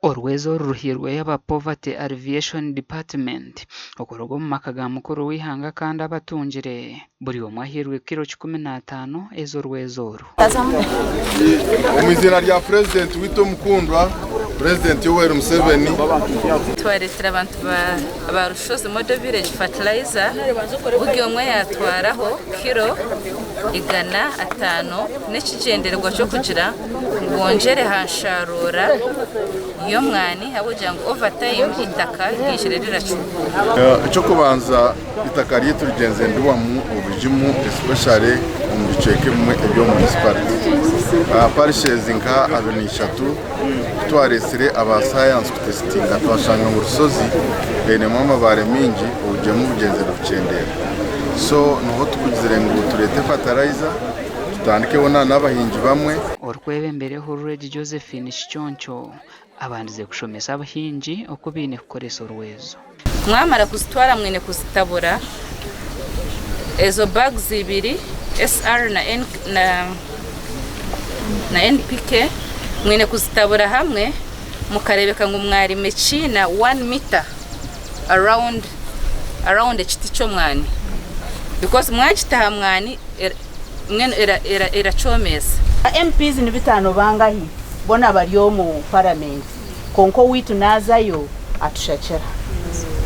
Orwezo oru ruhairweyo aba Poverty Alleviation Department okuruga omu maka ga mukuru w'eihanga kandi abatungire buri omwe ahairwe kiro 15 ez'orwezo oru. Omu iziina rya Purezidenti waitu omukundwa, Purezidenti Yoweri Museveni. Twareetera abantu ba Rushozi Model Village fertilizer buri omwe yatwaraho kiro 500 n'ekigyendererwa ky'okugira ngu bongyere aha nsharuura y'omwani ahabw'okugira ngu over time eitaka riijire riracuuka. Eky'okubanza eitaka ryaitu rigyenzire niribamu obugimu especially omu bicweka ebimwe eby'omu municipality. Parishes nka 23 kutwaretsire aba sayansi kutesitinga twashanga ngu Rusozi einemu amabaare maingi obugyemu bugyenzire bukyendeera. So niho tukugizire ngu tureete fertilizer tutandikeho n'abahingi bamwe. Orikwebembera ehururu egi Josephine Kiconco abandize kushomesa abahingi oku baine kukoresa orwezo. Mwamara kuzitwara mwine kuzitabura ezo bags ibiri SR na, N, na, na NPK mwine kuzitabura hamwe mukarebeka ngu mwarima ekiina 1 mita around around ekiti ky'omwani because mwagita aha mwani mbwenu erakyomesa. Ba MPs ni bitaano bangahi bona bari omu paramenti kwonka owaitu nazayo atushakira.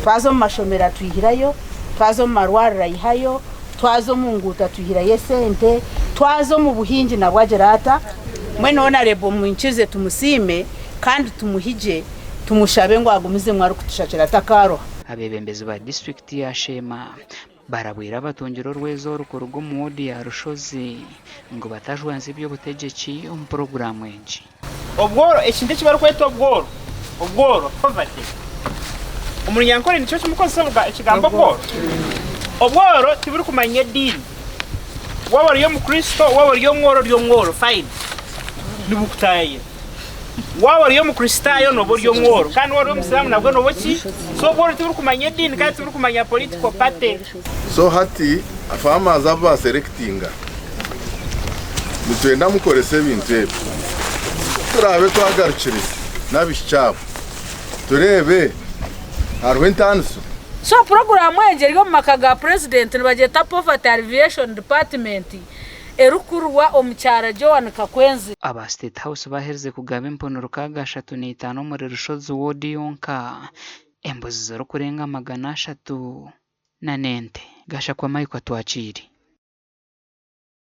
Twaza omu mashomero atwihirayo, twaza omu marwariro ayihayo, twaza omu nguuto atwihirayo esente, twaza omu buhingi nabwo agira ata? Mbwenu Honarebo mwikize tumusiime kandi tumuhigye tumushabe ngu agumizemu arikutushakira atakaroha. Abeebembezi ba disiturikiti ya Sheema Barabwire abatungire orwezo oru kuruga omu woodi ya Rushozi ngu batajwanzya eby'obutegyeki omu puroguraamu egi. Obworo, ekintu eki barikweta obworo, obworo, poverty, omu Runyankore nikyo kimukozesa ekigambo obworo. Obworo tiburikumanya ediini. Waaba ori Omukristo, waaba ori omworo, ori omworo, fine, nibukutaayayira. Waaba ori Omukristaayo nooba ori omworo kandi waaba ori Omusiraamu nabwo nooba ki? So obworo tiburikumanya ediini kandi tiburikumanya political party. So hati farmers abu ba selectinga nitwenda mukorese ebintu ebi kuturaabe twagarukire n'abaishiki abo tureebe hariho entaaniso. So puroguraamu egi eri omu maka ga Purezidenti nibagyeta Poverty Alleviation Department. Erikukurwa Omukyara Joan Kakwenzi. Aba State House baaherize kugaba empunu 605 omuri Rushozi Ward yonka, embuzi zirikurenga 300 nana ente. Gashakwa Michael Atwakiire.